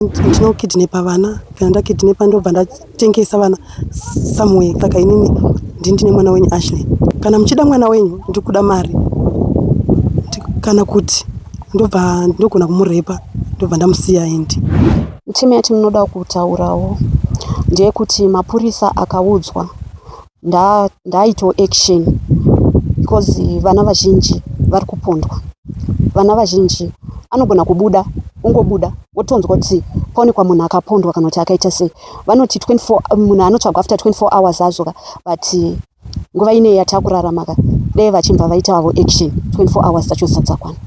Ndinokidnepa vana, kana ndakidnepa ndobva ndatengesa vana somewhere. Saka inini ndini ndine mwana wenyu Ashley. Kana muchida mwana wenyu ndikuda mari, kana kuti ndobva ndogona kumurepa ndobva ndamusiya aende. Mitemo yatinoda kutaurawo ndeyekuti mapurisa akaudzwa ndaaitewo action because vana vazhinji vari kupondwa. Vana vazhinji anogona kubuda ongobuda wotonzwa kuti paonekwa munhu akapondwa kana kuti akaita sei. Vanoti 24 munhu anotsvagwa after 24 hours azvoka but nguva ineyi yatakurarama ka dai vachibva vaita havo action 24 hours dzacho dzisati dzakwana.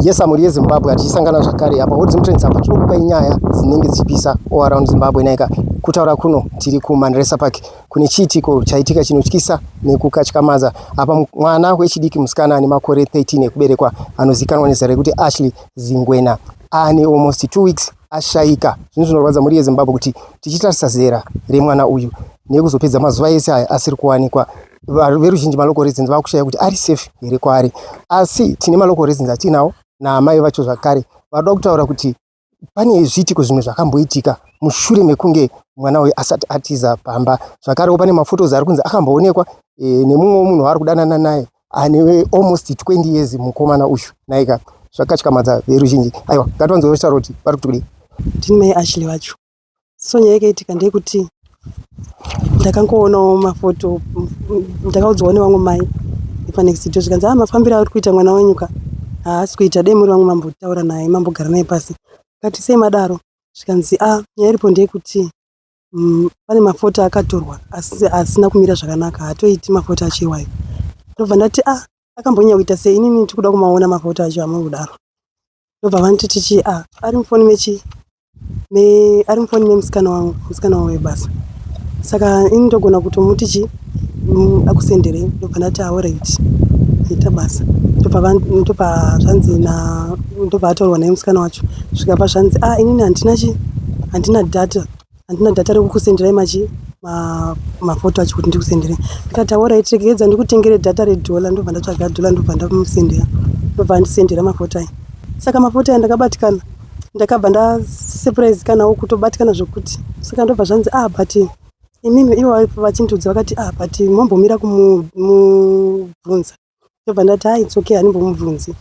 Yes, mhuri yeZimbabwe tichisangana zvakare apa Hood Zimtrends apa tinokupai nyaya dzinenge dzichipisa all around Zimbabwe naika kutaura kuno tiri kuManresa Park kune chiitiko chaitika chinotyisa nekukatyamadza apa mwana wechidiki musikana ane makore 13 ekuberekwa anozikanwa nezita rekuti Ashley Zingwena ane almost 2 weeks ashaika. Zvinhu zvinorwadza mhuri yeZimbabwe kuti tichitarisa zera remwana uyu nekuzopedza mazuva ese aya asiri kuwanikwa veruzhinji malocal residents vakushaya kuti ari safe here kwaari asi tine malocal residents atinawo naamai vacho zvakare varoda kutaura kuti pane zviitiko zvimwe zvakamboitika mushure mekunge mwana uyu asati atiza pamba zvakarewo pane mafotos ari kunzi akamboonekwa e, nemumwewo munhu waari kudanana naye ane almost 20 years mukomana uyu naika zvakatyamadza veruzhinji aiwa ngatiwanzwe vachitaura kuti vari kuti kudii Ndini mai Ashley vacho. So nyaya yakaitika ndeyekuti ndakangoonawo mafoto ndakaudzwawo nevamwe mai vepanext door zvikanzi ah mafambiro auri kuita mwana wenyu ka haasi kuita dai muri vamwe mambotaura naye mambogara naye pasi kati sei madaro zvikanzi ah nyaya iripo ndeyekuti pane mafoto akatorwa asi asina kumira zvakanaka haatoiti mafoto acho iwayo ndobva ndati ah akambonyanya kuita sei inini ndiri kuda kumaona mafoto acho amuri kudaro ndobva vanditi chii ah ari mufoni mechi me ari mufoni memusikana wangu musikana wangu webasa saka ini ndogona kutomuti chi akusenderei ndobva ndati aorit ita basa ndobva zvanzi na ndobva ataurwa naye musikana wacho zvikabva zvanzi ah inini handina chi handina data handina data rekukusenderai machi mafoto acho kuti ndikusenderei ndikati aorit regedza ndikutengere data redhola ndobva ndatsvaga dhola ndobva ndamusendera ndobva andisendera mafoto aya saka mafoto aya ndakabatikana ndakabva ndasurprise kanawo kutobatikana zvekuti saka ndobva zvanzi ah but imimi ivo vachindiudza vakati ah but mambomira kumubvunza ndobva ndati ah it's okay handimbomubvunzi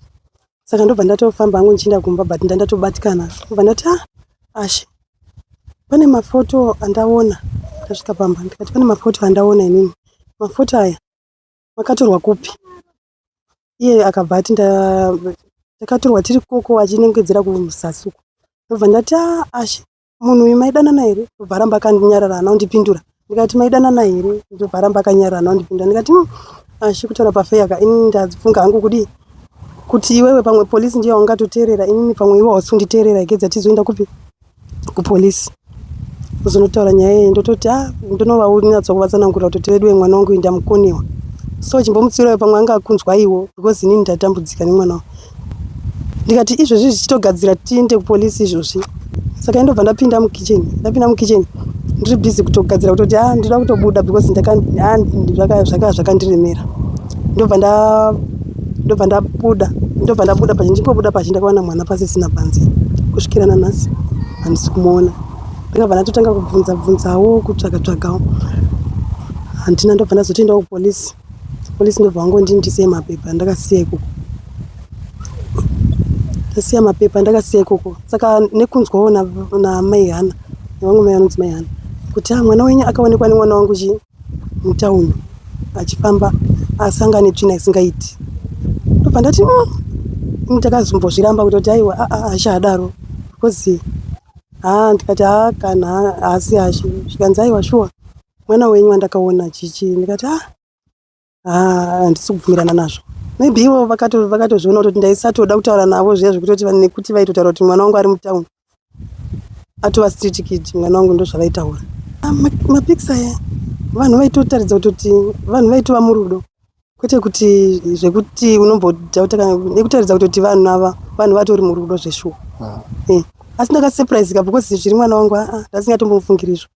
saka ndobva ndatofamba hangu ndichienda kumba but ndandatobatikana ndobva ndati ah ashe pane mafoto andaona ndasvika pamba ndikati pane mafoto andaona inini mafoto aya makatorwa kupi iye akabva ati takatorwa tiri koko achinongedzera kuzasi uko ndobva ndati ah ashe munhu uyu maidanana here ndobva aramba akanyarara haana kundipindura ndikati maidanana here ndobva aramba akanyarara haana kundipindura ndikati ashe kutaura pafeya ka ini ndafunga hangu kudii kuti iwewe pamwe polisi ndiyo yaungatoteerera inini pamwe iwe hausi kunditeerera igedza tizoenda kupi kupolisi kuzonotaura nyaya iyi ndototi a ah, ndinovaunatsa kuvatsanangurira kutoti veduwe mwana wangu ndamukoniwa so chimbomutsiurayo pamwe anga akunzwaiwo because inini ndatambudzika nemwana wangu ndikati izvozvi zvichitogadzira tiende kupolisi izvozvi saka indobva ndapinda mukitchen ndapinda mukitchen ndiri busy kutogadzira kutoti a ah, ndinoda kutobuda because ah, zvakandiremera ndobva nda ndobva ndabuda ndobva ndabuda pachi ndingobuda pachi ndakawana mwana pasisina panze kusvikira nanhasi handisi kumuona ndakabva ndatotanga kubvunza bvunzawo kutsvaga tsvagawo handina ndobva ndazotoendawo kupolisi polisi ndobva vangondindisei mapepa ndakasiya ikoko ndasiya mapepa ndakasiya ikoko saka nekunzwawo namai hana nevamwe mai vanonzi mai hana kuti ah mwana wenyu akaonekwa nemwana wangu chii mutown achifamba asanga netsvina isingaiti ndobva ndati ini takazombozviramba kutoti aiwa aa achadaro because haa ndikati haa kana haasi ashe zvikanzi aiwa shuwa mwana wenyu wandakaona chichi ndikati ah haa handisi kubvumirana nazvo maybe ivo vakatozviona kutoti ndaisatoda kutaura navo zviya zvekutoti nekuti vaitotaura kuti mwana wangu ari mutown atova street kid mwana wangu ndozvavaitaura ah, mapics aya vanhu vaitotaridza kutoti vanhu vaitova murudo kwete kuti zvekuti unombodhauta kana nekutaridza kutoti vanhu ava vanhu vatori murudo zveshuwa ah. eh. Asi ndakasurprisika because zviri mwana wangu aa ndasingatombomufungira izvo.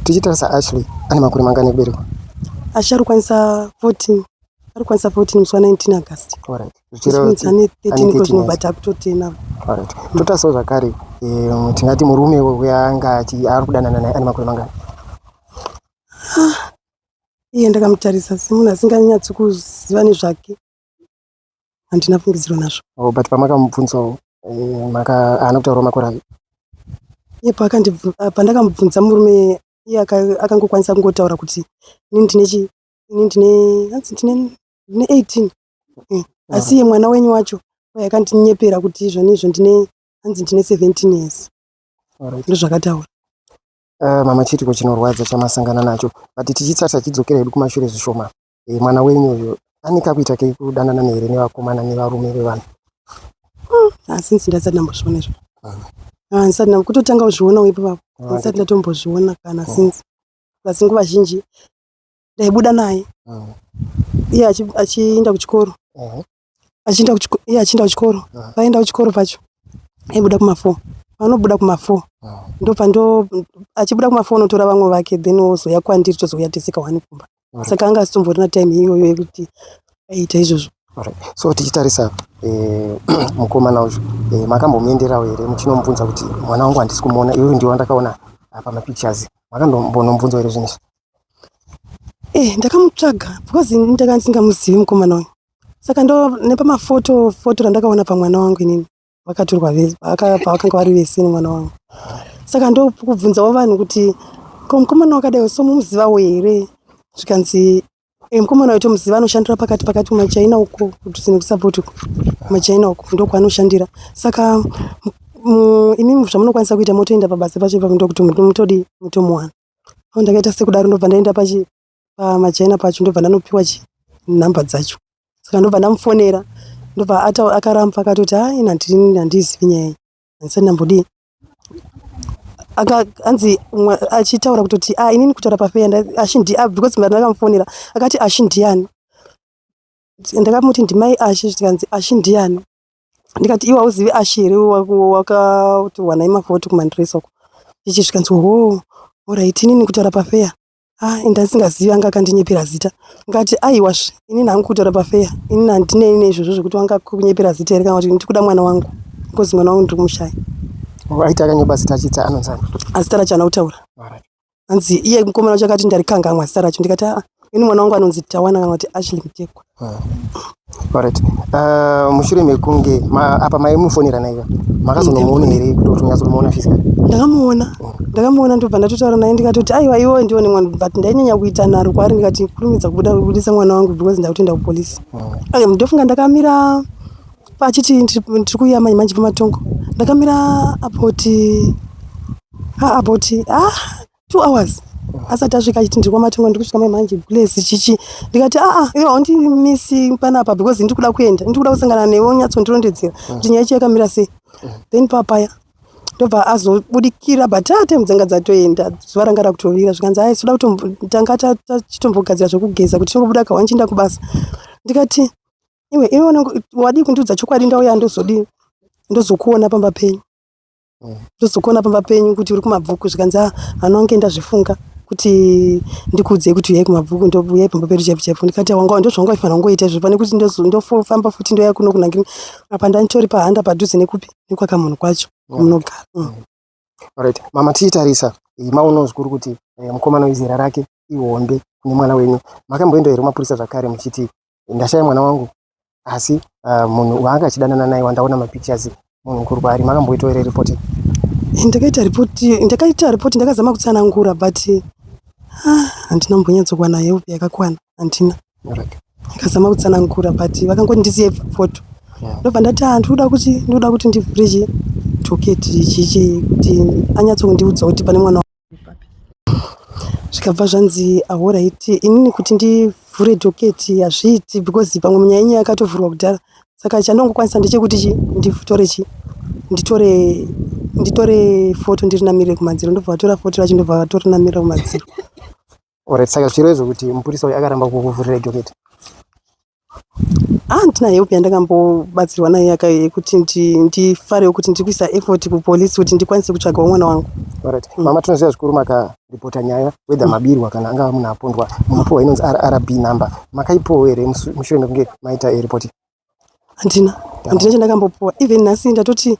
Tichitarisa Ashley ane makore mangani ekuberekwa? Ashley ari kukwanisa 14. Ari kukwanisa 14 musi wa 19 August. Alright. Zvichireva kuti ane 13 iko zvino but akutotena. Alright. Totarisawo zvakare eh, tingati murume weanga ari kudanana naye ane makore mangani? Ah, iye ndakamutarisa semunhu asinganyatsi kuziva nezvake. Handina fungidziro nazvo. Oh, but pamakamubvunzawo eh, maka haana kutaurawo makore ake? Iye pandakamubvunza murume iye akangokwanisa kungotaura kuti ini ndine chi ini ndine hanzi ndine ndine 18 eh, asi iye mwana wenyu wacho uye akandinyepera kuti izvoni izvo ndine hanzi ndine 17 years. Ndozvakataura. Mama chiitiko chinorwadza chamasangana nacho but tichitsatsa tichidzokera hedu kumashure zvishoma e, mwana wenyu uyu ane kakuita kekudanana here nevakomana nevarume vevanhu? Asi nsi ndasati ndambozviona izvo. Ah, ndisati kutotanga kuzvionawo ipapo. Ndisati ndatombozviona kana since. Plus nguva zhinji ndaibuda naye. Iye achienda kuchikoro. Achienda kuchikoro, iye achienda kuchikoro. Paenda kuchikoro pacho aibuda kuma 4. Panobuda kuma 4. Ndopando achibuda kuma 4 unotora vamwe vake then wozouya kwandiri tozouya tese kahwani kumba. Saka anga asitomborina time iyoyo yekuti aiita izvozvo. Alright. So tichitarisa eh, mukomana uyu eh, makambomuenderawo here muchinomubvunza kuti mwana wangu handisi kumuona iwewe ndiwe wandakaona pamapictures makambonomubvunzawo here zvinhu izvi? Eh, ndakamutsvaga because ini ndanga ndisingamuzivi mukomana uyu. Saka ndo nepamafoto foto randakaona pamwana wangu inini vakatorwa pavakanga vari vese nemwana wangu. Saka ndokubvunzawo vanhu kuti ko mukomana wakadai so mumuzivawo here? Zvikanzi eh, mukomana uyu tomuziva anoshandira pakati pakati kumachaina uko kudhuze nekusapoti uko kumachaina uko ndokwanoshandira. Saka imimi zvamunokwanisa kuita motoenda pabasa pacho ipapo ndokuti mutodii mutomuwana. Ndakaita sekudaro ndobva ndaenda pachi pamachaina pacho ndobva ndanopiwa chi nhamba dzacho. Saka ndobva ndamufonera ndobva akaramba akatoti haa ini handizivi nyaya iyi handisati ndambodii. Hanzi achitaura kutoti ah inini kutaura pafeya Ashy because ndakamufonera akati Ashy ndiyani. Ndakamuti ndimai Ashy zvikanzi Ashy ndiyani. Ndikati iwe hauzivi Ashy here wakatorwa naye mafoti kumandress uko. Ichi zvikanzi hoo alright inini kutaura pafeya ah ndandisingazivi anga akandinyepera zita. Ndikati aiwazve inini hangu kutaura pafeya inini handinei neizvozvo zvekuti wanga akunyepera zita here kana kuti ndikuda mwana wangu because mwana wangu ndiri kumushaya. Aiti akanyepa zita achiti anonzani? Zita racho haana kutaura. Hanzi iye mukomana wacho akati ndarikangamwa zita racho ndikati aa ini mwana wangu anonzi Tawana kana kuti Ashley Mutekwa. Alright. Mushure mekunge apa maimufonera naiva makazonomuona here kuti unyatsomuona physically? Ndakamuona. Ndakamuona ndobva ndatotaura naye ndikatoti aiwa iwewe ndione mwana but ndainyanya kuita nharo kwaari ndikati kurumidza kubuda kubudisa mwana wangu because ndakutoenda kupolisi. Okay, ndofunga ndakamira achiti ndiri kuuya manje manje pamatongo. Ndakamira about about 2 hours asati asvika achiti ndiri kwamatongo ndiri kusvika manje bless chichi ndikati aa iwe haundimisi panapa because ndiri kuda kuenda ndiri kuda kusangana newe unyatsondirondedzera kuti nyaya yacho yakamira sei. Then papaya ndobva azobudikira but time dzanga dzatoenda zuva ranga rakutovira zvikanzi ai soda tanga tachitombogadzira zvekugeza kuti tingobuda kahwa ndichienda kubasa. Ndikati iwe iwe wadii kundiudza chokwadi ndauya ndozodii ndozokuona pamba penyu. Ndozokuona pamba penyu kuti uri kumabvuku zvikanzi ah hana wange ndazvifunga kuti ndikuudzei kuti uyai kumabvuku ndouyai pamba pedu chaipo chaipo. Ndikati wanga ndozvawanga waifanira kungoita izvo pane kuti ndofamba futi ndouya kuno kunangiri apa ndanditori pahanda padhuze nekupi nekwakamunhu kwacho kumunogara. Alright. Mama tichitarisa maonawo zvikuru kuti mukomana wezera rake ihombe kune mwana wenyu. Makamboenda here kumapurisa zvakare muchiti ndashaya mwana wangu asi munhu waanga achidanana naye wandaona mapictures munhu mukuru kwaari makamboitawo here report? Ndakaita report, ndakaita report ndakazama kutsanangura but handina kumbonyatsokuwana help yakakwana handina. Alright. Ndakazama kutsanangura but vakangoti ndisiye photo. Ndobva ndati ah ndikuda kuti ndikuda kuti ndivhure chi docket chichi kuti anyatsokundiudza kuti pane mwana papi. Zvikabva zvanzi alright inini kuti ndivhure docket hazviiti because pamwe nyaya yenyu yakatovhurwa kudhara. Saka chandongokwanisa ndechekuti chi nditore chi nditore nditore photo ndirinamire kumadziro ndobva vatora photo racho ndobva vatorinamira kumadziro. Alright, saka zvichireva izvo kuti mupurisa uyu akaramba kukuvhurira docket? Handina help yandakambobatsirwa nayo yekuti ndifarewo kuti ndiri kuisa effort kupolisi kuti ndikwanise kutsvagawo mwana wangu. Alright. Mama, tinoziva zvikuru makaripota nyaya, whether mabirwa kana angava munhu apondwa, munopiwa inonzi RRB number. Makaipiwawo here mushure mekunge maita ripoti? Handina chandakambopiwa. Even nhasi ndatoti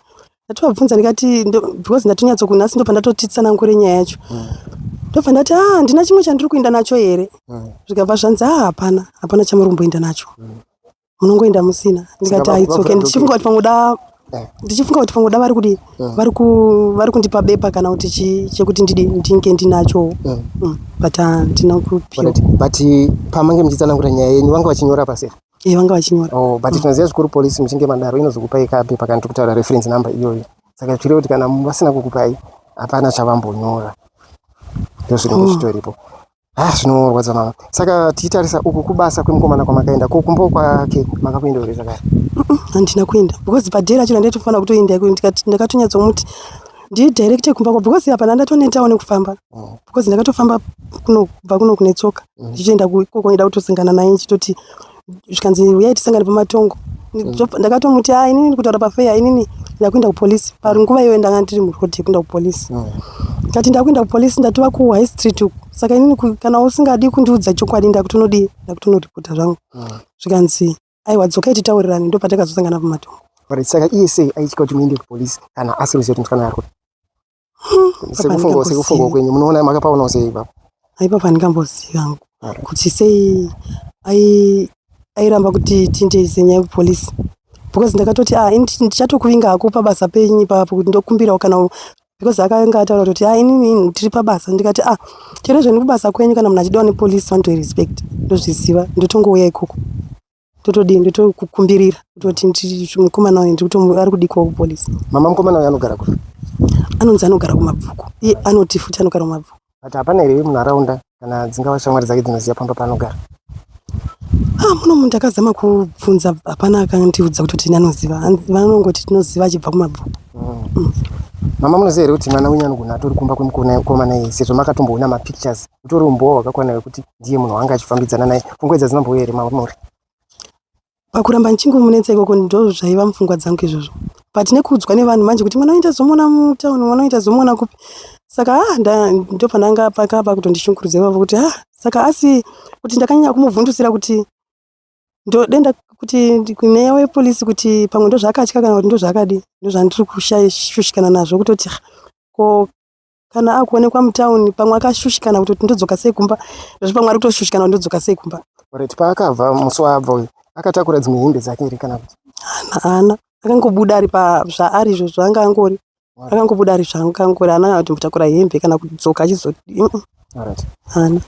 ndatovabvunza, ndikati because ndatonyatso nhasi ndobva ndatoti tsanangure nyaya yacho. Ndobva ndati, "Ah, handina chimwe chandiri kuenda nacho here?" Zvikabva zvanzi, "Ah, hapana chamuri kumboenda nacho, munongoenda musina." Ndikati, Saka "Ah, it's okay." vavhura Ndichifunga kuti pangoda ndichifunga kuti pangoda vari kudi vari kundipa bepa kana kuti chekuti ndidi ndinge ndinacho. But handina kupiwa. Alright. But pamange muchitsanangura nyaya yenyu, vanga vachinyora pasi? Vanga vachinyora. Oh, but tinoziva zvikuru polisi muchinge madaro inozokupai kapepa kana tiri kutaura reference number iyoyo. Saka zvireva kuti kana vasina kukupai, hapana chavambonyora, ndo zvinenge zvitoripo. Ah, zvinorwadza, mama. Saka tichitarisa uku kubasa kwemukomana kwamakaenda, ko kumba kwake makakuenda here zvakare? Handina kuenda because padhera racho randaitofanira kutoenda iko, ndakatonyatsomuti ndidirecte kumba kwa, because apa ndatonetawo nekufamba, because ndakatofamba kuno kubva kuno kune tsoka ndichitoenda ikoko, ndida kutosangana naye. Ndichitoti zvikanzi, "Uyai tisangane pamatongo." Ndakatomuti, "A, inini kutaura pafeya, inini ndakuenda kupolisi." Panguva iyoyo ndanga ndiri muroad yekuenda kupolisi. Ndikati, "Ndakuenda kupolisi, ndatova kuHigh Street uku. Saka inini kana usingadi kundiudza chokwadi, ndakutonodii, ndakutonoripota zvangu." Zvikanzi, "Aiwa, dzokai titaurirane." Ndo patakazosangana pamatongo. Alright, saka iye sei aitya kuti muende kupolisi kana asiri kuziva kuti musikana ari kupi? Handingambozivi. Sekufunga kwenyu, munoona, makapaonawo sei ipapo? Aipapa handingambozivi hangu kuti sei airamba kuti tiendeise nyaya yekupolisi, because ndakatoti, "Ah, ini ndichatokuvinga hako pabasa penyu ipapo kuti ndokumbirawo kana," because akanga ataura kuti, "Ah, inini ndiri pabasa." Ndikati, "Ah, chero zveni kubasa kwenyu, kana munhu achidiwa nepolisi vanotoirespect, ndozviziva. Ndotongouya ikoko, totodii, ndotokukumbirira kutoti mukomana uyu ari kudikwawo kupolisi." Mama, mukomana uyu anogara kupi? Anonzi anogara kuMabvuku. Iye anoti futi anogara kuMabvuku. But hapana here munharaunda kana dzingava shamwari dzake dzinoziva pamba paanogara? Ah, muno ndakazama kubvunza, hapana akandiudza kutoti anoziva. Vanongoti tinoziva achibva kuMabvuku. Mama, munoziva here kuti mwana wenyu anogona atori kumba kwemukomana iye, sezvo makatomboona mapictures, utori umbowo hwakakwana wekuti ndiye munhu wanga achifambidzana naye? Pfungwa idzi dzinambouya here mamuri? Pakuramba ndichingomunetsa ikoko, ndo zvaiva mupfungwa dzangu izvozvo, but nekuudzwa nevanhu manje kuti mwana unoita zomuona mutauni, mwana unoita zomuona kupi. Saka ah, ndo pananga pakapa kutondishungurudza ipapo kuti, ah, saka asi kuti ndakanyanya kumuvhundusira kuti ndodenda kuti nenyaya yepolisi, kuti pamwe ndo zvaakatya kana kuti ndo zvaakadi, ndo zvandiri kushushikana nazvo, kutoti, ah, ko kana akuonekwa mutauni, pamwe akashushikana kutoti ndodzoka sei kumba. Ndozvo pamwe ari kutoshushikana kuti ndodzoka sei kumba. Alright, paakabva musi waabva uyu, akatakura dzimwe hembe dzake here kana kuti? Haana, akangobuda ari pazvaari izvo zvaanga angori, akangobuda ari zvaanga angori. Haana kana kutombotakura hembe kana kudzoka achizo Alright. Haana.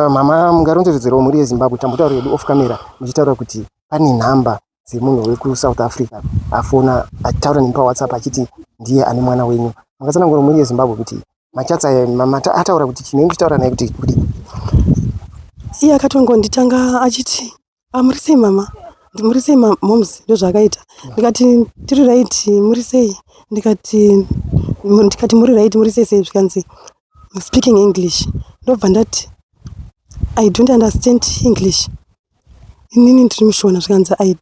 Mama, mungarondedzerawo mhuri yeZimbabwe, tambotaura yedu off camera muchitaura kuti pane nhamba dzemunhu wekuSouth Africa afona achitaura nemi paWhatsApp achiti ndiye ane mwana wenyu. Mungatsanangura mhuri yeZimbabwe kuti machats aya ataura kuti chinenge muchitaura naye kuti kudii? Iye akatongonditanga achiti, "Ah, muri sei mama? Muri sei moms?" Ndo zvaakaita. Ndikati, "Tiri right, muri sei?" Ndikati, "Muri right, muri sei sei?" Zvikanzi, "Speaking English." Ndobva ndati, "I don't understand English, inini ndiri muShona." Zvikanzi, "I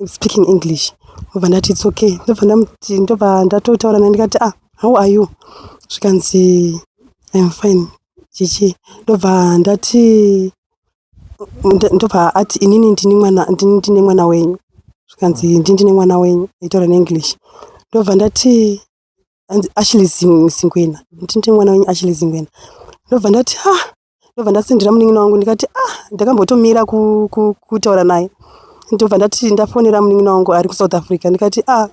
speaking English." Ndobva ndati, "It's okay." Ndobva ndamuti, ndobva ndatotaura naye, ndikati, "Ah, how are you?" Zvikanzi, "I'm fine," chichi. Ndobva ndati, ndobva ati, "Inini ndini mwana, ndini ndine mwana wenyu." Zvikanzi, "Ndini ndine mwana wenyu," aitaura neEnglish. Ndobva ndati, anzi Ashley Singwena, "Ndini ndine mwana wenyu Ashley Singwena." Ndobva ndati, "Ah." Ndobva ndasendera munin'ina wangu, ndikati, "Ah." Ndakambotomira kutaura naye, ndobva ndati ndafonera munin'ina wangu ari kuSouth Africa, ndikati, "Ah,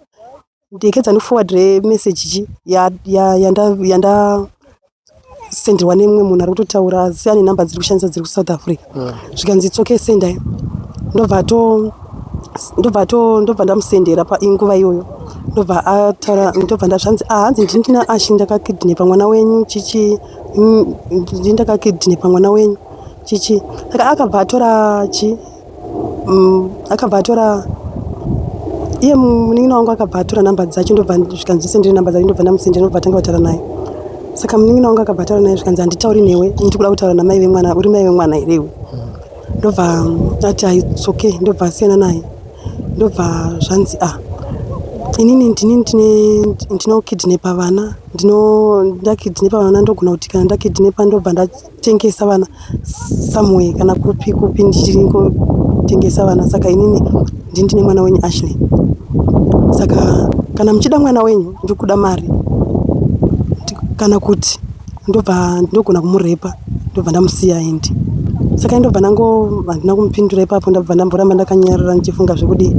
ndekedza ndiforwardire message chi yandasenderwa nemumwe munhu ari kutotaura, asi ane nhamba dziri kushandisa dziri kuSouth Africa." Zvikanzi, "It's okay, sendai." Ndobva to ndobva to ndobva ndamusendera painguva iyoyo. Ndobva ataura, ndobva ndazvanzi, "Ah, hanzi ndini ndina Ashi, ndakakidnepa mwana wenyu chichi, ndini ndakakidnepa mwana wenyu chichi." Saka akabva atora chi akabva atora iye munin'ina wangu, akabva atora namba dzacho. Ndobva zvikanzi, "Sendere namba dzacho." Ndobva ndamusendera, ndobva tanga kutaura naye. Saka munin'ina wangu akabva ataura naye, zvikanzi, "Handitauri newe, ndiri kuda kutaura namai vemwana. Uri mai vemwana here iwe?" Ndobva ati, "It's okay." Ndobva asiyana naye. Ndobva zvanzi ah, inini ndini ndine ndinokidnepa vana, ndino ndakidnepa vana, ndogona kuti kana ndakidnepa ndobva ndatengesa vana somewhere kana kupi kupi ndichingotengesa vana. Saka inini ndini ndine mwana wenyu Ashley, saka kana muchida mwana wenyu ndikuda mari, kana kuti ndobva ndogona kumurepa, ndobva ndamusiya aende. Saka ndobva ndango handina kumupindura ipapo, ndabva ndamboramba ndakanyarara ndichifunga zvekudii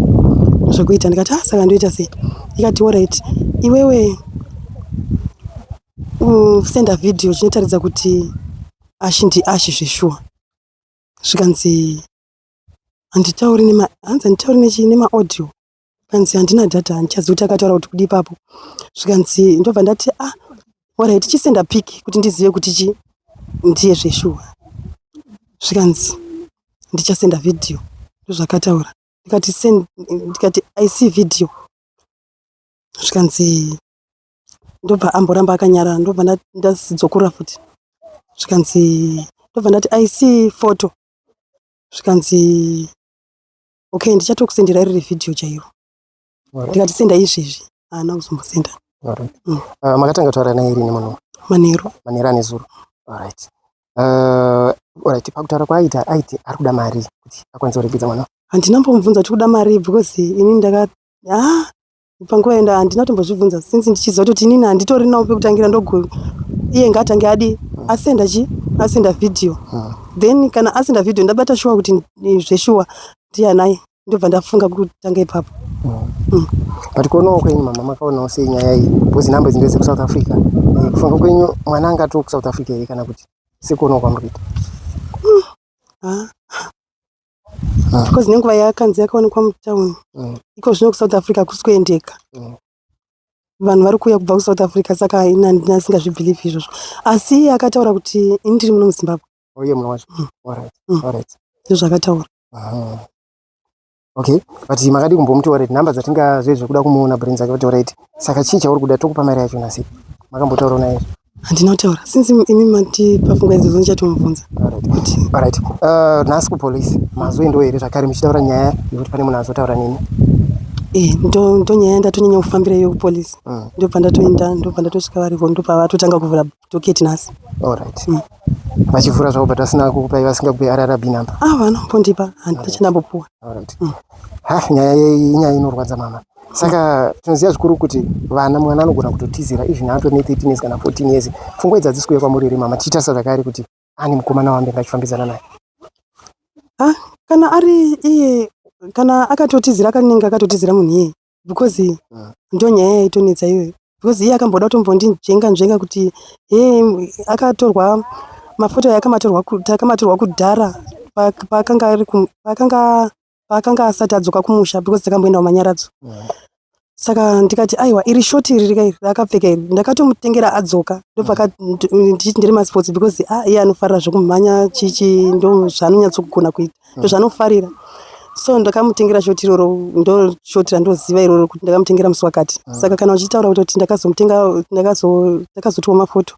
zvekuita. Ndikati ah, saka ndoita sei? Ikati alright, iwewe senda vhidhiyo chinotaridza kuti Ashi ndi Ashi zveshuwa. Zvikanzi handitauri nema hanzi handitauri nechi nemaaudio. Kanzi handina data, handichazivi kuti akataura kuti kudii ipapo. Zvikanzi ndobva ndati ah, alright, chisenda pic kuti ndizive kuti chi ndiye zveshuwa. Zvikanzi ndichasenda vhidhiyo, ndozvakataura. Ndikati send, ndikati I see video. Zvikanzi ndobva amboramba akanyarara, ndobva ndadzokorora futi. Zvikanzi ndobva ndati I see photo. Zvikanzi okay, ndichatokusendera riri vhidhiyo chairo. Ndikati senda izvezvi, haana kuzombosenda. Alright. Makatanga kutaura naye rini munhu? Manheru. Manheru ane zuro. Alright. Alright, pakutaura kwaaita aiti ari kuda mari kuti akwanise kuregedza mwana. Handina mbomubvunza kuti kuda mari because inini ndaka ah, panguva enda handina kutombozvibvunza since ndichiziva kuti inini handitorinawo pekutangira, ndogo iye ngaatange adi asenda chi asenda vhidhiyo. Then kana asenda vhidhiyo ndabata shuwa kuti zveshuwa ndiye ndobva ndafunga kutanga ipapo. But kuonawo kwenyu mama, makaonawo sei nyaya iyi? Because nhamba idzi ndedzeku South Africa. Kufunga kwenyu mwana angatoo kuSouth Africa here, kana kuti sekuonawo kwamuri kuita? Ah. Because nenguva yakanzi yakaonekwa mutauni, iko zvino kuSouth Africa hakusi kuendeka. Vanhu vari kuuya kubva kuSouth Africa, saka ini handina asingazvibhilivhi izvozvo, asi iye akataura kuti ini ndiri muno muZimbabwe. Uye munhu wacho. Alright. Alright. Ndozvakataura. Aha. Okay, but makadi kumbomuti alright, nhamba dzatingazve zvekuda kumuona brain dzake, kuti alright, saka chii chauri kuda, tokupa mari yacho nasi? Makambotaura naye? Handina kutaura since imi matipa pfungwa idzodzo, ndichatomubvunza. Alright. Kuti Alright. Nhasi kupolisi mazoendawo here zvakare muchitaura nyaya yekuti pane munhu azotaura neni? Eh, ndo nyaya ndatonyanya kufambira iyo kupolisi. Ndobva ndatoenda, ndobva ndatosvika varipo, ndobva vatotanga kuvhura docket nhasi. Alright. Vachivhura zvavo but vasina kukupai, vasingakupai RRB number? Ah, vanombondipa, handina chandambopuwa. Alright. Ha, nyaya iyi inyaya inorwadza mama. Saka tinoziva zvikuru kuti vana, mwana anogona kutotizira even atori ne13 years kana 14 years. Pfungwa idzi hadzisi kuuya kwamuri here mama, tichitarisa zvakare kuti ane mukomana waambenge achifambidzana naye? Ah, kana ari iye, kana akatotizira, akanenge akatotizira munhu iyeye, because ndo nyaya yaitonetsa iyoyo, because iye akamboda kutombondinzvenga nzvenga kuti he akatorwa mafoto aya, akamatorwa takamatorwa kudhara paakanga ari paakanga asati adzoka kumusha, because takamboenda kumanyaradzo. Saka ndikati aiwa, iri short iri rika iri raakapfeka iri ndakatomutengera adzoka, ndobva ndichiti ndiri masports, because ah, iye anofarira zvekumhanya chichi, ndo zvaanonyatsokugona kuita, ndo zvaanofarira. So ndakamutengera short iroro, ndo short randoziva iroro kuti ndakamutengera musi wakati. Saka kana uchitaura kutoti ndakazomutenga, ndakazotiwa mafoto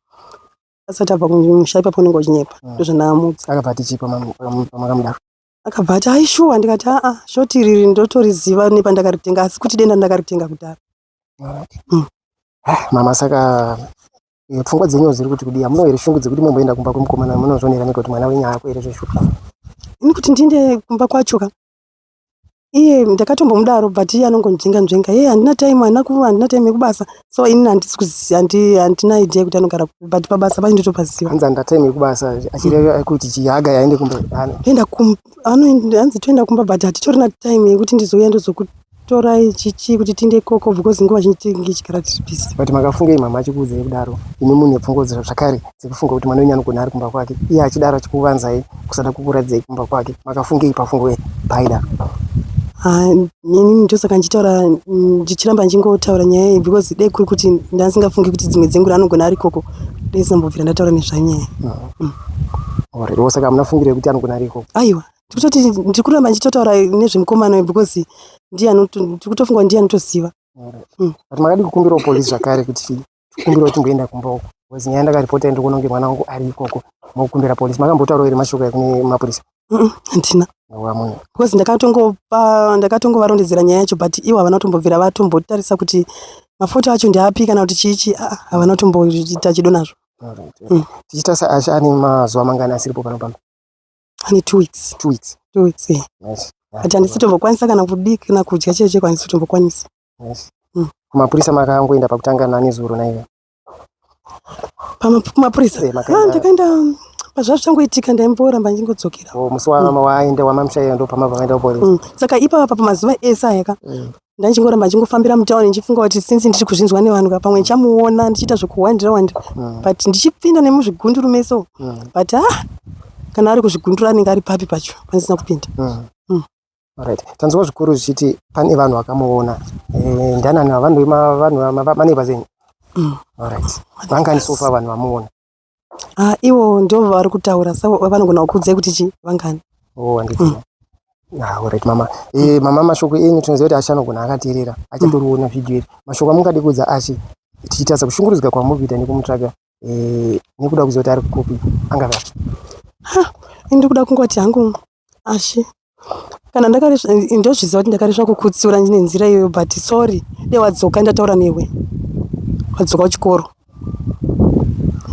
asati abva kumusha, ipapo unenge uchinyepa. Ndozvandaamudza. Akabva ati chii pamakamudaro? Akabva ati ai shuwa, ndikati aa, short iriri ndotoriziva nepandakaritenga, asi kuti denda ndakaritenga kudhara. Alright. Ah, mama, saka pfungwa dzenyu dziri kuti kudii? Hamunawo here shungu dzekuti mumboenda kumba kwemukomana, munozvionera mega kuti mwana wenyu haako here zveshuwa? Ini kuti ndiende kumba kwacho ka, iye ndakatombomudaro, but iye anongonzvenga nzvenga, ye handina time, handina time yekubasa. So inini handisi kuziva, handina idea yekuti anogara kupi, but pabasa pacho ndotopaziva. Hanzi handina time yekubasa, achireva kuti chihaga yaende kumba? Toenda hanzi toenda kumba, but hatitorina time yekuti ndizouya ndozokutorai chichi kuti tiende ikoko, because nguva zhinji tinenge tichigara tiri busy. But makafungei mama achikuudzai kudaro, imi mune pfungwa zvakare dzekufunga kuti mwana wenyu anogona ari kumba kwake, iye achidaro achikuvanzai kusada kukuratidzai kumba kwake? Makafungei pafungo paaidaro? Ah, inini ndosaka ndichitaura, ndichiramba ndichingotaura nyaya iyi, because dai kuri kuti ndasingafungi kuti dzimwe dzenguva anogona ari ikoko, dai ndisambobvira ndataura nezvanyaya. Alright, wo saka hamuna fungiro yekuti anogona ari ikoko? Aiwa, ndikutoti ndiri kuramba ndichitotaura nezvemukomana uyu because ndiye ndiri kutofunga kuti ndiye anotoziva. But makadi kukumbirawo polisi zvakare kuti kumbirawo timboenda kumba uko, because nyaya ndakaripota, ndikuona kunge mwana wangu ari ikoko, mokumbira polisi? Makambotaurawo here mashoko ekune mapurisa? Handina. Because ndakatongopa ndakatongovarondedzera nyaya yacho but ivo havana kutombobvira vatombotarisa kuti mafoto acho ndeapi kana kuti chii chii. Aa, havana kutomboita chido nazvo. Tichitarisa, Ashe ane mazuva mangani asiripo pano pamba? Ane 2 weeks. 2 weeks. 2 weeks, eh. Nice. But handisi tombokwanisa kana kudii kana kudya chaicho chaiko, handisi kutombokwanisa. Nice. Kumapurisa makangoenda pakutanga nani zuro naive? Kumapurisa? Eh, makaenda- Ah, ndakaenda pazvazvo zvichangoitika, ndaimboramba ndingodzokera. Oh, musi waenda wamamushaya ndo pamabva maenda kupolisi? Saka ipapa pamazuva ese aya ka, ndaichingoramba ndchingofambira mutauni ndichifunga kuti since ndiri kuzvinzwa nevanhu ka, pamwe ndichamuona ndichiita zvekuhwandira wandira, but ndichipinda nemuzvigunduru meso, but ah, kana ari kuzvigunduru anenge ari papi pacho pandisina kupinda. Alright. Tanzwa zvikuru zvichiti pane vanhu vakamuona. Ndanani vanhu vanhu maneighbors enyu? Mm. Alright. Vangani so far vanhu vamuona? Ah, ivo ndo vari kutaura, saka vanogona kukuudzai kuti chi vangani. Oh, handiti. Ah, alright mama. Mama, mashoko enyu, tinoziva kuti Ashe anogona akateerera. Achatoriona video iri. Mashoko amungade kuudza Ashe tichitarisa kushungurudzika kwamuri kuita nekumutsvaga nekuda kuziva kuti ari kupi angava? Ini ndikuda kungoti hangu Ashe, kana ndakaresva, ndozviziva kuti ndakaresva kukutsiura nenzira iyoyo, but sorry, dai wadzoka ndataura newe wadzoka kuchikoro.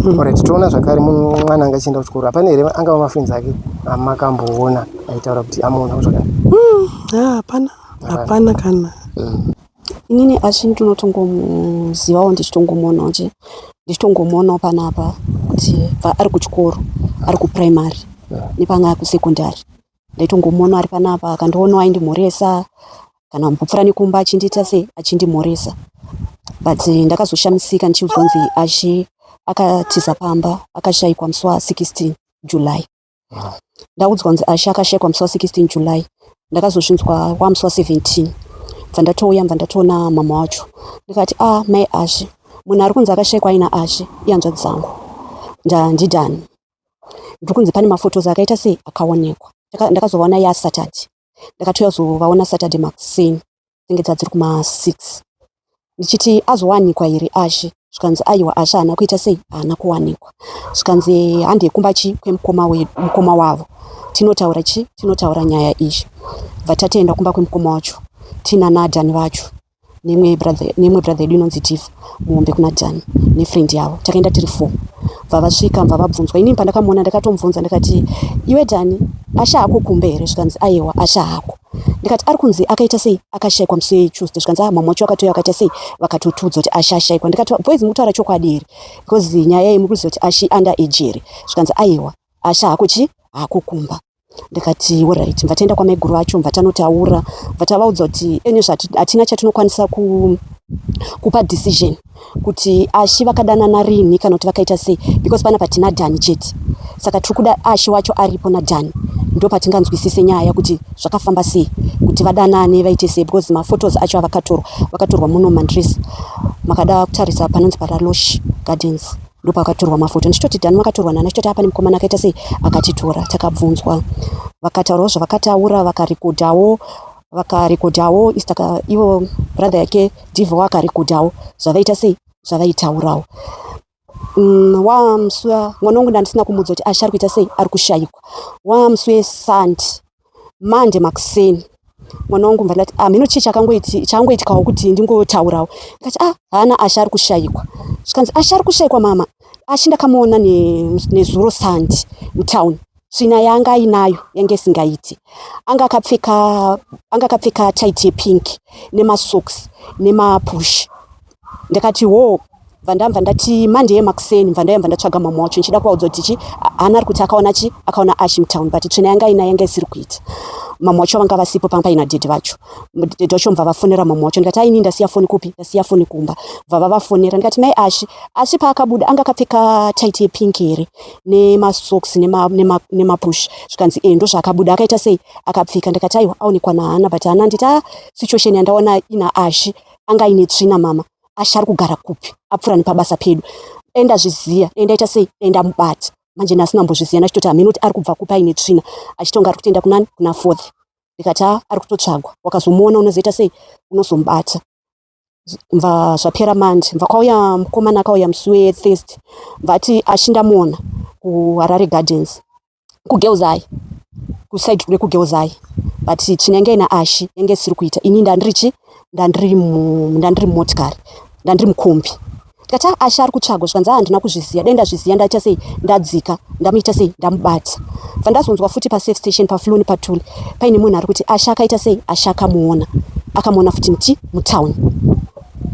Alright, toona zvakare mwana anga achienda kuchikoro. Hapana here angava mafriends ake amakamboona aitaura kuti amuona zvakare? Ah, hapana, hapana kana. Inini Ashe ndinotongomuzivawo, ndichitongomuonawo che ndichitongomuonawo panapa kuti bva ari kuchikoro, ari kuprimary nepanga ari kusekondari. Ndaitongomuona ari panapa, akandionawo aindimhoresa, kana mbopfuura nekumba achindiita sei, achindimhoresa. But ndakazoshamisika ndichiudzwa kunzi Ashe akatiza pamba, akashayikwa musi wa16 July. Ndaudzwa kunzi Ashe akashayikwa musi wa16 July, ndakazozvinzwa wamusi wa17. Bva ndatouya, bva ndatoona mama wacho, ndikati, "A, mai Ashe, munhu ari kunzi akashayikwa aina Ashe ihanzvadzi dzangu, ndidhani. Ndiri kunzi pane mafotos akaita sei, akaonekwa." Ndakazovaona yaSaturday, ndakatouya kuzovaona Saturday makuseni, dzinge dzadziri kuma6, ndichiti, "Azowanikwa here Ashe?" Zvikanzi, "Aiwa, Ashe haana kuita sei, haana kuwanikwa." Zvikanzi, "Handei kumba chi kwemukoma mukoma wavo, tinotaura chi tinotaura nyaya iyi." Bva tatoenda kumba kwemukoma wacho tina nadhani vacho nemwe brother yedu inonzi Diva muhombe kuna Dhani nefriend yavo. Takaenda tiri four. Bva vasvika, bva vabvunzwa. Inini pandakamuona ndakatomubvunza, ndikati, "Iwe Dhani, Ashe hako kumbe here?" Zvikanzi, "Aiwa, Ashe hako." Ndikati, "Ari kunzi akaita sei, akashayikwa musi weTuesday." Zvikanzi, "Ah, mama wacho akatouya, akaita sei, vakatotiudza kuti Ashe ashayikwa." Ndikati, "Boys, mukutaura chokwadi here? Because nyaya iyi muri kuziva kuti Ashe under age here?" Zvikanzi, "Aiwa, Ashe hako chi hako kumba." Ndikati, "Alright." Bva taenda kwamaiguru vacho, bva tanotaura, bva tavaudza kuti ene hatina chatinokwanisa kupa decision kuti Ashe vakadanana rini kana kuti vakaita sei, because panapa tina Dhani chete. Saka tiri kuda Ashe wacho aripo naDhani, ndo patinganzwisise nyaya kuti zvakafamba sei, kuti vadanane, vaite sei, because mafotos acho avakatorwa, vakatorwa muno Manresa. Makada kutarisa panonzi paRalosh Gardens, ndopakatorwa mafoto. Ndichitoti, "Dhani, makatorwa nani?" Achitoti, "Pane mukomana akaita sei, akatitora." Takabvunzwa, vakataurawo zvavakataura, vakarekodhawo, vakarekodhawo. Isi ivo brother yake Divho akarekodhawo zvavaita sei, zvavaitaurawo. Wamusi mwana wangu ndandisina kumuudza kuti Ashe ari kuita sei, ari kushayikwa. Wamusi weSunday, Monday makuseni, mwana wangu mbva ndati, "Ah, mhino chii chakangoitikawo kuti ndingotaurawo?" Ndikati, "Ah, haana, Ashe ari kushayikwa." Zvikanzi, "Ashe ari kushayikwa, mama? Ashe ndakamuona nezuro Sunday mutauni. Tsvina yaanga ainayo yange isingaiti. Anga akapfeka tight yepink nemasocks nemapush." Ndakati, "Wo." Bva ndabva ndati Monday yemakuseni, bva ndauya, bva ndatsvaga mama wacho ndichida kuvaudza kuti chi haana ari kuti akaona chi akaona Ashe mutown, but tsvina yanga ainayo yanga isiri kuita. Mama wacho vanga vasipo, panga paina dhedhi vacho. Dhedhi vacho mubva vafonera mama wacho. Ndikati, "Aini ndasiya foni kupi? Ndasiya foni kumba." Bva vavafonera. Ndikati, "Mai Ashe, Ashe paakabuda anga akapfeka tight yepink here nemasocks nemapush?" Zvikanzi, "E, ndo zvaakabuda akaita sei, akapfeka." Ndikati, "Aiwa, aonekwa nahana, but hana." Nditi, "A, situation yandaona ina Ashe, anga aine tsvina, mama. Ashe ari kugara kupi? Apfuura nepabasa pedu. Enda zviziya, enda ita sei, enda mubata." Manje nhasi nambozviziya, ndachitoti hameno kuti ari kubva kupi aine tsvina, achitonga ari kutoenda kunani, kuna Fourth. Ndikati, "A, ari kutotsvagwa. Wakazomuona unozoita sei, unozomubata." Mva zvapera manje, mva kwauya mukomana akauya musi weThursday, mvati, "Ashe ndamuona kuHarare Gardens, kuGirls High." Kuside rekuGirls but tsvina yanga ina Ashi yange isiri kuita. Ini ndandiri chi ndandiri ndandiri mumotikari, ndandiri mukombi. Ndikati ah, Ashi ari kutsvagwa. Zvikanzi ah, handina kuzviziva, dai ndazviziva ndaita sei, ndadzika ndamuita sei, ndamubata. Bva ndazonzwa futi pasafe station pafloni patuli paine munhu ari kuti Ashi akaita sei, Ashi akamuona, akamuona futi muti mutown.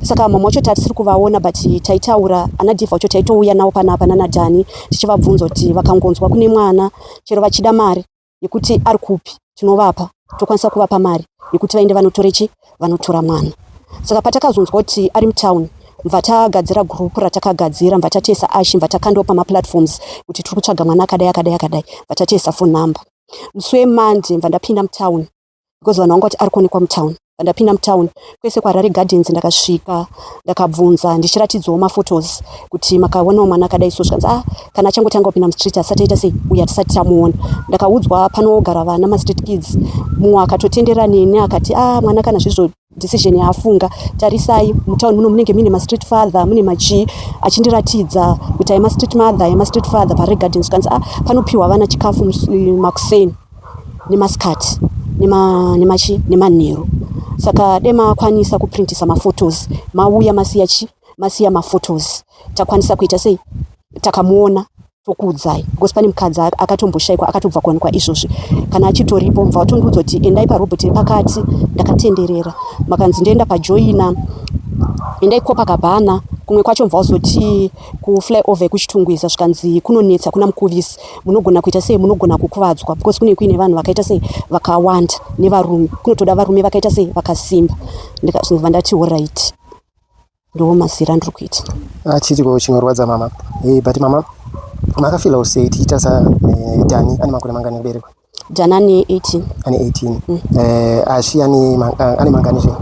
Saka mama wacho tatisiri kuvaona but taitaura ana Diva wacho taitouya navo panapa nana Dani tichivabvunza kuti vakangonzwa kune mwana chero vachida mari yekuti ari kupi tinovapa, tokwanisa kuvapa mari yekuti vaende vanotore chi vanotora mwana. Saka patakazonzwa kuti ari mutown mva tagadzira group ratakagadzira, mva tatiisa Ashi, mva takandawo pamaplatforms kuti tiri kutsvaga mwana akadai akadai akadai, mva tatiisa phone number. Musi weMonday mva ndapinda mutown because vanhu vanga vati ari kuonekwa mutown. Ndapinda mutown kwese kuHarare Gardens, ndakasvika ndakabvunza ndichiratidzawo maphotos kuti makaonawo mwana akadai so. Zvikanzi ah, kana achangotanga kupinda mustreet asati aita sei uyu hatisati tamuona. Ndakaudzwa panogara vana mastreet kids, mumwe akatotendera neni akati ah, mwana kana zvizvo decision yaafunga, tarisai mutown muno munenge muine mastreet father, mune machii, achindiratidza kuti aye mastreet mother, aye mastreet father paHarare Gardens. Zvikanzi ah, panopiwa vana chikafu makuseni nemasikati nemachi nemanheru, saka dai makwanisa kuprintisa maphotos mauya masiya chi masiya maphotos, takwanisa kuita sei, takamuona tokuudzai, because pane mukadzi akatomboshaikwa akatobva kuwanikwa izvozvi kana achitoripo. Mubva watondiudza kuti endai parobhoti repakati, ndakatenderera, makanzi ndoenda pajoina, endai Copacabana, kumwe kwacho mubva wazoti kuflyover yekuChitungwiza, zvikanzi kunonetsa kuna Mukuvisi, munogona kuita sei, munogona kukuvadzwa because kune kuine vanhu vakaita sei, vakawanda nevarume, kunotoda varume vakaita sei, vakasimba. Ndikazobva ndati alright, ndo mazira andiri kuita. Chiitiko chinorwadza mama. But mama makafeelawo sei tichiita sa Dani ane makore mangani ekuberekwa? Dani ane 18. Ane 18. Ashi ane mangani zve?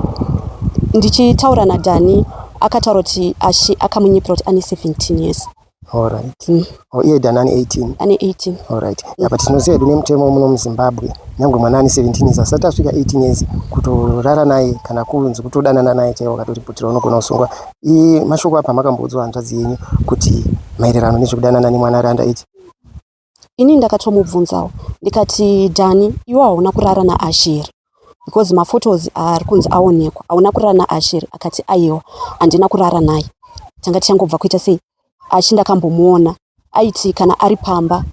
Ndichitaura naDani akataura kuti Ashi akamunyepera kuti ane 17 years. Alright. Oh, iye Dani ane 18? Ane 18. Alright. Apa tinoziva hedu nemutemo muno muZimbabwe, nyange mwana ane 17 years asati asvika 18 years, kutorara naye kana kunzi kutodanana naye chaiwo akatoriputira unogona kusungwa. Mashoko apa makamboudzwa hanzvadzi yenyu kuti maererano nezvekudanana nemwana ari under age? Ini ndakatomubvunzawo ndikati, Dani, iwe hauna kurara naAshi here, because maphotos ari kunzi aonekwa, hauna kurara naAshi here? Akati aiwa, handina kurara naye, tanga tichangobva kuita sei, Ashi ndakambomuona aiti kana ari pamba,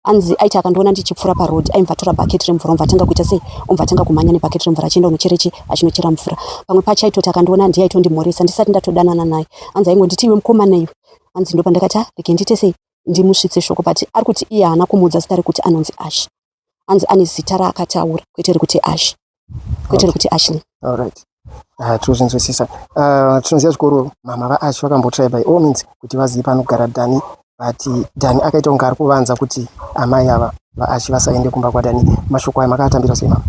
anzi aiti akandiona ndichipfuura paroad aibva atora bhaketi remvura, omva atanga kuita sei, omva atanga kumhanya nebhaketi remvura achienda unocherechi achinochera mvura. Pamwe pacho aitoti akandiona ndiye aitondimhoresa ndisati ndatodanana naye, anzi aingonditi iwe mukomana iwe. Anzi ndopandakati ah, rege ndiite sei, ndimusvitse shoko. But ari kuti iye haana kumuudza zita rekuti anonzi Ash, anzi ane zita raakataura kwete rekuti Ash, kwete rekuti Ashley. Alright. Tinozvinzwisisa. Tinoziva zvikuru mama vaAsh vakambotry by all means kuti vazive panogara Dani, but Dani akaita kunge ari kuvanza kuti amai ava vaAsh vasaende kumba kwaDani. Mashoko aya makaatambira sei mama?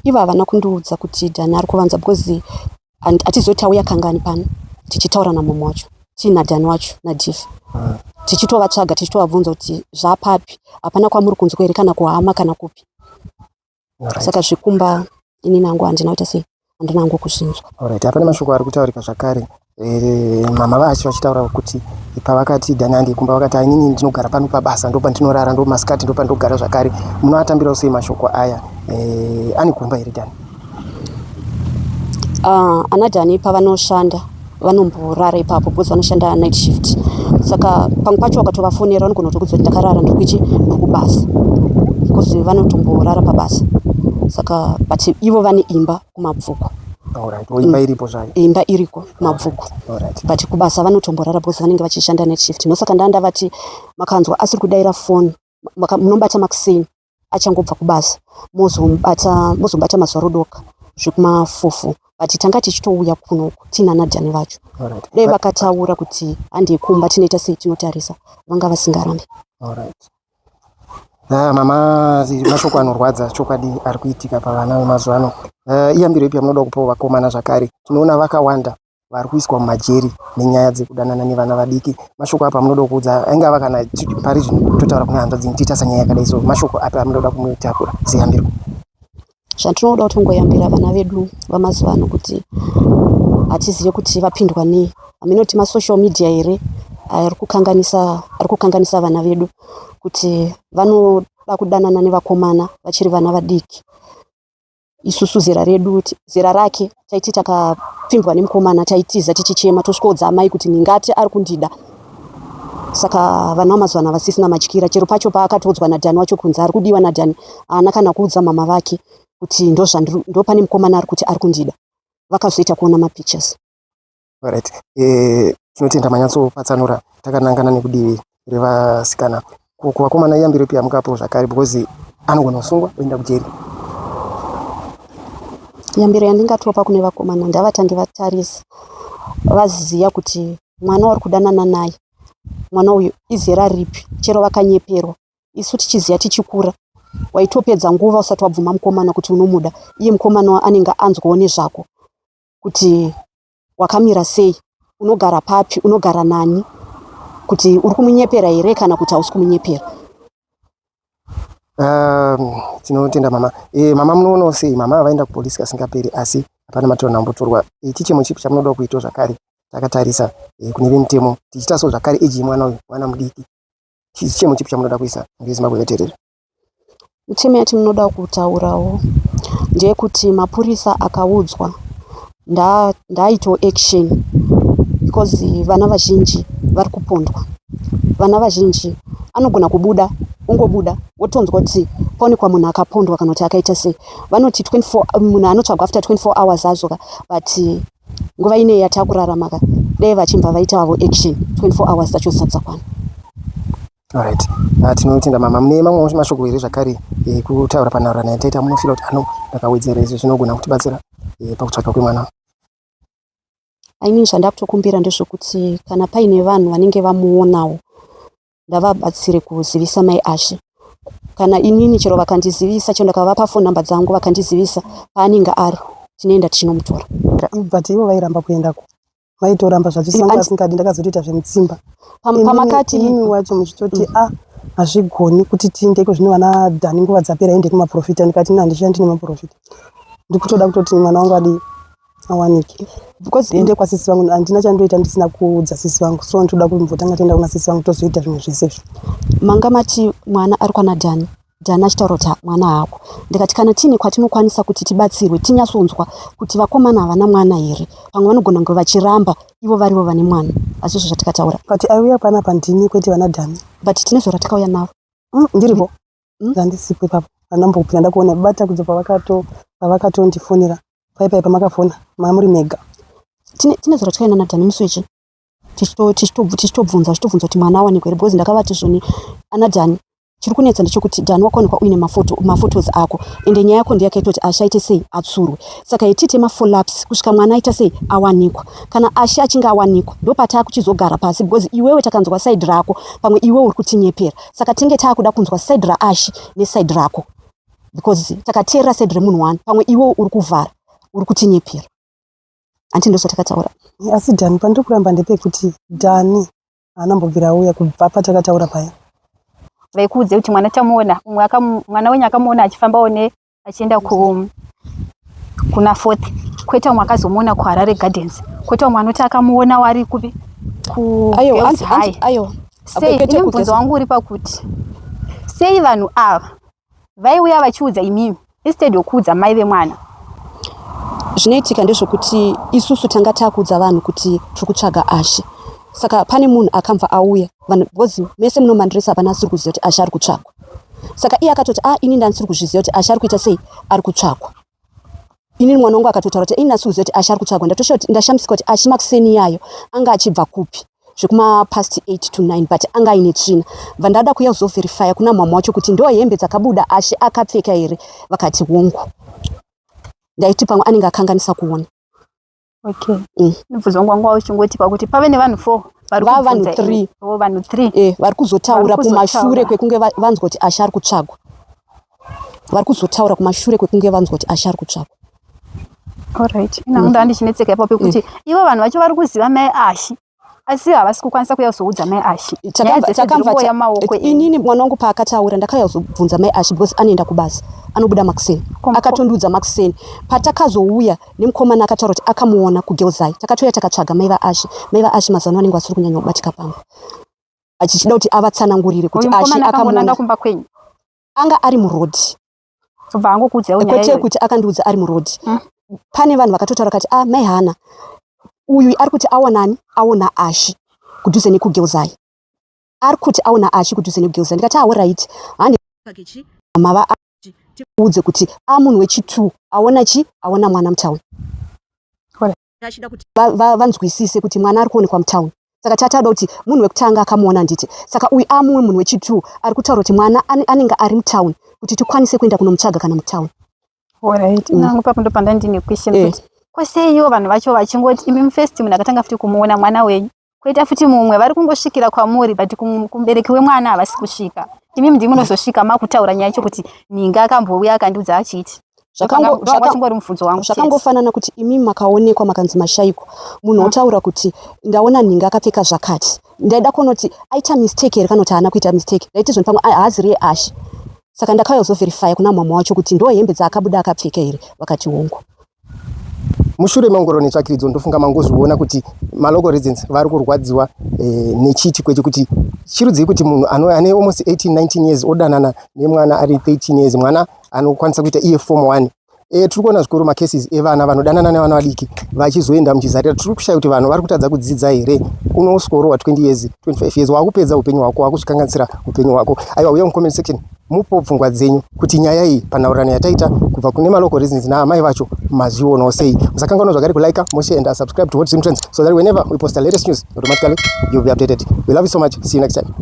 Ivo havana kundiudza kuti Dani ari kuvanza because hatizoti tauya kangani pano tichitaura namama wacho tiina Dani wacho naDiva, tichitovatsvaga, tichitovabvunza kuti zvapapi, hapana kwamuri kunzwa here, kana kuhama kana kupi. Saka zvekumba ini nangu handina kuita sei, handina hangu kuzvinzwa. Alright, hapana mashoko ari kutaurika zvakare. Mama vacho vachitaura kuti pavakati Dani hande kumba vakati inini ndinogara pano pabasa, ndo pandinorara, ndo masikati ndo pandogara zvakare. Munoatambirawo sei mashoko aya? Ane kumba here Dani? Ana Dani pavanoshanda vanomborara ipapo because vanoshanda night shift, saka pamwe pacho vakatovafonera vanogona kutokudza kuti ndakarara, ndiri kuichi ndiri kubasa, because vanotomborara pabasa. Saka but ivo vane imba kuMabvuku. Alright. Oh, imba iripo zvayo. Imba iriko kuMabvuku. But kubasa vanotomborara because vanenge vachishanda night shift. Ndosaka ndandavati makanzwa asiri kudaira foni, munobata makuseni achangobva kubasa, mozomubata, mozomubata mazuva rodoka zvekumafufu, but tanga tichitouya kunoku tiina naDhani vacho. Dai vakataura kuti handei kumba tinoita sei, tinotarisa, vanga vasingarambi. Alright. Ah, mama, mashoko anorwadza chokwadi ari kuitika pavana vemazuva ano. Iyambiro ipi yamunoda kupawo vakomana zvakare? Tinoona vakawanda vari kuiswa mumajeri nenyaya dzekudanana nevana vadiki. Mashoko api amunoda kuudza aingava kana pari zvino totaura kune hanzvadzi tiita sanyaya yakadai so, mashoko api amunoda kumutakura seyambiro? Zvatinoda kutongoyambira vana vedu vamazuva ano kuti hatizive kuti vapindwa nei, haminoti masocial media here ari kukanganisa, ari kukanganisa vana vedu kuti vanoda. kuda kudanana nevakomana vachiri vana vadiki. Isusu zera redu, zera rake, taiti takapfimbwa nemukomana taitiza tichichema tosvikoudza amai kuti ndingati ari kundida. Saka vana vamazuva ano havasisina matyira. Chero pacho paakatoudzwa naDhani wacho kunzi ari kudiwa naDhani haana kana kuudza mama vake kuti ndopane mukomana ari kuti ari kundida. Vakazoita kuona mapictures. Alright. Eh, tinotenda manyatsopatsanura takanangana nekudivi revasikana. Kuvakomana iyambiro ipi yamukapo zvakare because anogona kusungwa oenda kujeri. Yambiro yandingatopa kune vakomana ndavatange vatarisa vaziva kuti mwana wari kudanana naye mwana uyu izera ripi chero vakanyeperwa isu tichiziva tichikura waitopedza nguva usati wabvuma mukomana kuti unomuda iye mukomana anenge anzwawo nezvako kuti wakamira sei unogara papi unogara nani kuti uri kumunyepera here kana kuti hausi kumunyepera. Tinotenda mama. Mama munoonawo sei? Mama vaenda kupolisi kasingaperi asi hapana matanho ambotorwa. Chichemo chipi chamunoda kuitawo zvakare takatarisa kune vemutemo tichitariswa zvakare age yemwana uyu mwana mudiki. Chichemo chipi chamunoda kuisa mhuri yeZimbabwe yakateerera? Mitemo yatinoda kutaurawo ndeyekuti mapurisa akaudzwa ndaaitewo action because vana vazhinji vari kupondwa. Vana vazhinji anogona kubuda ongobuda wotonzwa kuti paonekwa munhu akapondwa kana kuti akaita sei. Vanoti 24 munhu anotsvagwa after 24 hours azvoka but nguva ineyi yatakurarama ka dai vachibva vaita havo action 24 hours dzacho dzisati dzakwana. Alright. Tinotenda mama. Mune mamwe mashoko here zvakare ekutaura panhaurirano yataita munofila kuti ano ndakawedzera izvi zvinogona kutibatsira pakutsvaka kwemwana? Ini zvandakutokumbira ndezvekuti kana paine vanhu vanenge vamuonawo ndavabatsire kuzivisa mai Ashe. Kana inini chero vakandizivisa chero ndakavapa phone number dzangu vakandizivisa paanenge ari tinoenda tichinomutora. But ivo vairamba kuendako. Vaitoramba zvachose vanga vasingadi ndakazotoita zvemutsimba. Pamakati imimi wacho muchitoti a hazvigoni kuti tiendeko zvino vana Dhani nguva dzapera ende kumaprofita ndikati ini handishandi nemaprofita. Ndikutoda kutoti mwana wangu adii awanike. Because Ndiende kwasisi vangu handina chandoita ndisina kuudza sisi vangu so ndinoda kumbotanga toenda kuna sisi vangu tozoita zvimwe zvese izvi. Manga mati mwana ari kwana Dhani. Dhani achitaura kuti mwana haako. Ndikati kana tiine kwatinokwanisa kuti tibatsirwe tinyatsonzwa kuti vakomana havana mwana here. Pamwe vanogona kunge vachiramba ivo varivo vane mwana. Asi izvo zvatikataura. But aiuya panapa ndini kwete vana Dhani. But tine zuva ratikauya navo. Ndiripo. Ndandisipo ipapo. Handambobvira ndakuona bata kubva pavakato pavakatondifonera. Pai pai pamakafona mamuri mega. Tine zuva ratikauya nana Dhani musi wechi tichitobvunza tichitobvunza kuti mwana awanikwa here because ndakavati zvoni ana Dhani chiri kunetsa ndechekuti Dhani wakaonekwa uine mafotos ako ende nyaya yako ndeyakaita kuti Ashe aite sei atsurwe saka yetiite mafollow-ups kusvika mwana aita sei awanikwa kana Ashe achinge awanikwa ndopataakuchizogara pasi because iwewe takanzwa side rako pamwe iwewe uri kutinyepera saka tinge taakuda kunzwa side raAshe neside rako because takateerera side remunhu one pamwe iwewe uri kuvhara uri kutinyepera hanti ndozvatakataura. Asi Dhani pandiri kuramba ndepekuti Dhani haana mbobvira auya kubva patakataura paya. Vaikuudze kuti mwana tamuona umwe mwana wenyu akamuona achifambawo ne achienda ku kuna fourth kwete umwe akazomuona kuHarare Gardens kwete umwe anoti akamuona wari kupi ku Girls High. Ayo sei ini mubvunzo wangu uri pakuti sei vanhu ava vaiuya vachiudza imimi instead yokuudza mai vemwana? Zvinoitika ndezvekuti isusu tanga takuudza vanhu kuti tiri kutsvaga Ashe saka pane munhu akambva auya vanhu because mese munomandresa hapana asiri kuziva kuti Ashe ari kutsvagwa saka iye akatoti a ini ndandisiri kuzviziva kuti Ashe ari kuita sei ari kutsvagwa inini mwana wangu akatotaura kuti ini ndasiri kuziva kuti Ashe ari kutsvagwa ndashamisika kuti Ashe makuseni yayo anga achibva kupi zvekuma past 8 to 9 but anga aine tsvina bva ndada kuuya kuzoverifya kuna mama wacho kuti ndo hembe dzakabuda Ashe akapfeka here vakati hongu ndaiti pamwe anenge akanganisa kuona. Okay. Mubvunzo wangu wanga uchingoti pakuti pave nevanhu 4 vari Va vanhu kubvunza 3. Oh, vanhu 3. Vari kuzotaura kumashure kwekunge vanzwa kuti Ashe ari kutsvagwa. Vari kuzotaura kumashure kwekunge vanzwa kuti Ashe ari kutsvagwa. Alright. Ina mm. ndichinetseka ipapo pekuti ivo vanhu vacho vari kuziva mai Ashe asi havasi kukwanisa kuuya kuzoudza mai Ashe. Nyaya dzese dziri kuuya mumaoko enyu. Inini mwana wangu paakataura ndakauya kuzobvunza mai Ashe because anoenda kubasa anobuda makuseni akatondiudza makuseni patakazouya nemukomana akataura kuti akamuona kuGirls High takatouya takatsvaga mai vaAshe mai vaAshe mazuva ano vanenge vasiri kunyanya kubatika pamwe achichida kuti avatsanangurire kuti Uyu Ashe mukomana akamuona akangonanga kumba kwenyu. Anga ari muroad. Kubva angokuudzawo nyaya Kwete iyoyo. Kuti akandiudza ari muroad. Pane vanhu vakatotaura kati, "Ah, mai Hana, uyu ari kuti aonani, aona Ashi kudhuze nekuGilzai, ari kuti aona Ashi kudhuze nekuGilzai." Ndikati, "Alright, handi mava tiudze kuti a munhu wechi2 aona chi aona mwana mutauni." Vanzwisise kuti mwana ari kuonekwa mutauni. Saka tatada kuti munhu wekutanga akamuona nditi, saka uyu amumwe munhu wechi2 ari kutaura kuti mwana anenge ari mutauni, kuti tikwanise kuenda kunomutsvaga kana mutauni. Alright, nangu papo ndo panda ndine question kuti kwoseiwo vanhu vacho vachingoti imi first munhu akatanga futi kumuona mwana wenyu, koita futi mumwe, vari kungosvikira kwamuri, but kumubereki wemwana havasi kusvika. Imi ndimi munozosvika makutaura nyaya yacho kuti ninga akambouya akandiudza achiti. Zvakangori mubvunzo wangu chete. Zvakangofanana kuti imi makaonekwa, makanzi mashayikwa, munhu otaura kuti ndaona nhinga akapfeka zvakati. Ndaida kuona kuti aita mistake here kana kuti haana kuita mistake. Ndaiti zvoni pamwe haaziriye Ashe, saka ndakauya kuzoverifya kuna mama wacho kuti ndo hembe dzaakabuda akapfeka here. Vakati hongu. Mushure meongororo netsvakiridzo, ndofunga mangozviona kuti malocal residents vari kurwadziwa nechiitiko ichi, kuti chirudzii kuti munhu ane almost 18 19 years odanana nemwana ari 13 years, mwana anokwanisa kuita iye form 1. Tiri kuona zvikuru macases evana vanodanana nevana vadiki vachizoenda muchizarira. Tiri kushaya kuti vanhu vari kutadza kudzidza here. Unosvikorohwa 20 years, 25 years, wakupedza upenyu hwako, wakuzvikanganisira upenyu hwako. Aiwa, uya mucomment section mupo pfungwa dzenyu kuti nyaya iyi, panhaurirano yataita kubva kune malocal residents naamai vacho, mazvionawo sei. Musakanganwa zvakare kulike, moshare and subscribe to Hot Zim Trends so that whenever we post the latest news, automatically you'll be updated. We love you so much. See you next time.